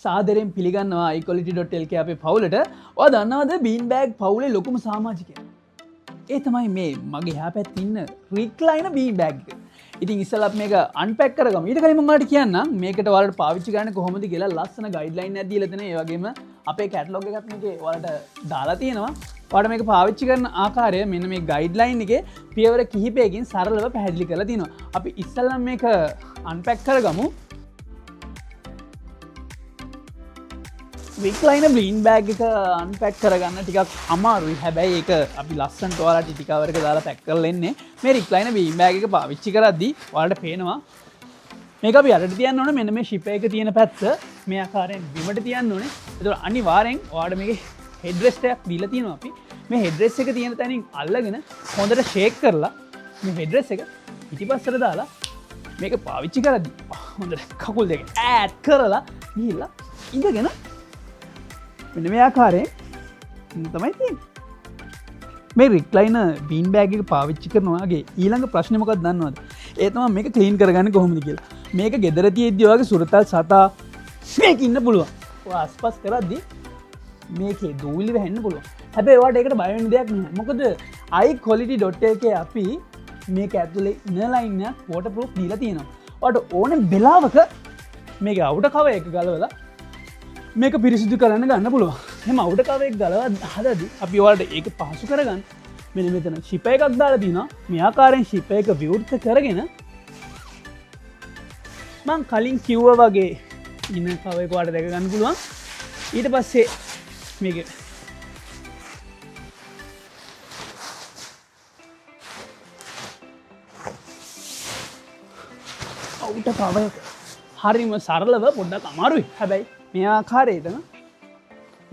සාදරයෙන් පිළිගන්නවා iQuality.lk අපේ පවුලට. ඔයා දන්නවද බීන් බෑග් පවුලේ ලොකුම සමාජිකයා? ඒ තමයි මේ මගේ එහා පැත්තේ ඉන්න රික්ලයිනර් බීන් බෑග් එක. ඉතින් ඉස්සෙල්ලා අපි මේක අන්පැක් කරගමු. ඊට කලින් මම ඔයාලට කියන්නම් මේකට ඔයාලට පාවිච්චි කරන්න කොහොමද කියලා ලස්සන ගයිඩ්ලයින් එකක් දීලා තියෙනවා. ඒ වගේම අපේ කැටලොග් එකත් මේකේ ඔයාලට දාලා තියෙනවා. ඔයාලට මේක පාවිච්චි කරන ආකාරය මෙන්න මේ ගයිඩ්ලයින් එකේ පියවර කිහිපයකින් සරලව පැහැදිලි කරලා තියෙනවා. අපි ඉස්සෙල්ලාම මේක අන්පැක් කරගමු. රික්ලයිනර් බීන් බෑග් එක අන්පැක් කරගන්න ටිකක් අමාරුයි. හැබැයි ඒක අපි ලස්සනට ඔයාලට ටික කවර් එක දාලා පැක් කරලා එන්නේ. මේ රික්ලයිනර් බීන් බෑග් එක පාවිච්චි කරද්දී ඔයාලට පේනවා මේක අපි යටට තියන්න ඕනේ. මෙන්න මේ ෂිප් එක තියෙන පැත්ත මේ ආකාරයෙන් බිමට තියන්න ඕනේ. ඒතකොට අනිවාර්යෙන් ඔයාලට මේකේ හෙඩ් රෙස්ට් එකක් දීලා තියෙනවා අපි. මේ හෙඩ් රෙස්ට් එක තියෙන තැනින් අල්ලගෙන හොඳට ෂේක් කරලා මේ හෙඩ් රෙස්ට් එක පිටිපස්සට දාලා මේක පාවිච්චි කරද්දී හොඳට කකුල් දෙක ඈඩ් කරලා ගිහිල්ලා ඉඳගෙන මෙන්න මේ ආකාරයෙන් ඉන්න තමයි තියෙන්නේ. මේ රික්ලයිනර් බීන් බෑග් එක පාවිච්චි කරන ඔයාගේ ඊළඟ ප්‍රශ්නේ මොකක්ද දන්නවද? ඒ තමයි මේක ක්ලීන් කරගන්නේ කොහොමද කියලා. මේක ගෙදර තියෙද්දි ඔයාගේ සුරතල් සතා මේක ඉන්න පුළුවන්. ඔයා අස්පස් කරද්දි මේකේ දූවිලි වැහෙන්න පුළුවන්. හැබැයි ඔයාට ඒකට බය වෙන්න දෙයක් නෑ. මොකද iQuality.lk අපි මේක ඇතුලේ ඉනර් ලයින් එකක් වෝටර්ප්‍රූෆ් දීලා තියෙනවා. ඔයාට ඕනේ වෙලාවක මේක අවුටර් කවර් එක ගලවලා මේක පිරිසිදු කරන්න ගන්න පුළුවන්. එහෙම අවුටර් කවර් එක ගලවා හදද්දි අපි ඔයාලට ඒක පහසු කරගන්න මෙන්න මෙතන ෂිප් එකක් දාලා තිනවා. මේ ආකාරයෙන් ෂිප් එක විවෘත කරගෙන මං කලින් කිව්වා වගේ ඉනර් කවර් එක ඔයාලට දැක ගන්න පුළුවන්. ඊට පස්සේ මේක අවුටර් කවර් එක හරිම සරලව පොඩ්ඩක් අමාරුයි. හැබැයි මේ ආකාරයටම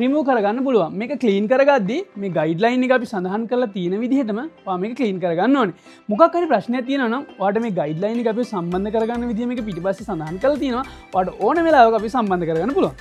රිමූව් කරගන්න පුළුවන්. මේක ක්ලීන් කරගද්දි මේ ගයිඩ්ලයින් එක අපි සඳහන් කරලා තියෙන විදිහටම ඔයා මේක ක්ලීන් කරගන්න ඕනේ. මොකක් හරි ප්‍රශ්නයක් තියෙනවා නම් ඔයාට මේ ගයිඩ්ලයින් එක අපි සම්බන්ධ කරගන්න විදිහ මේක පිටිපස්සේ සඳහන් කරලා තියෙනවා. ඔයාට ඕන වෙලාවක අපි සම්බන්ධ කරගන්න පුළුවන්.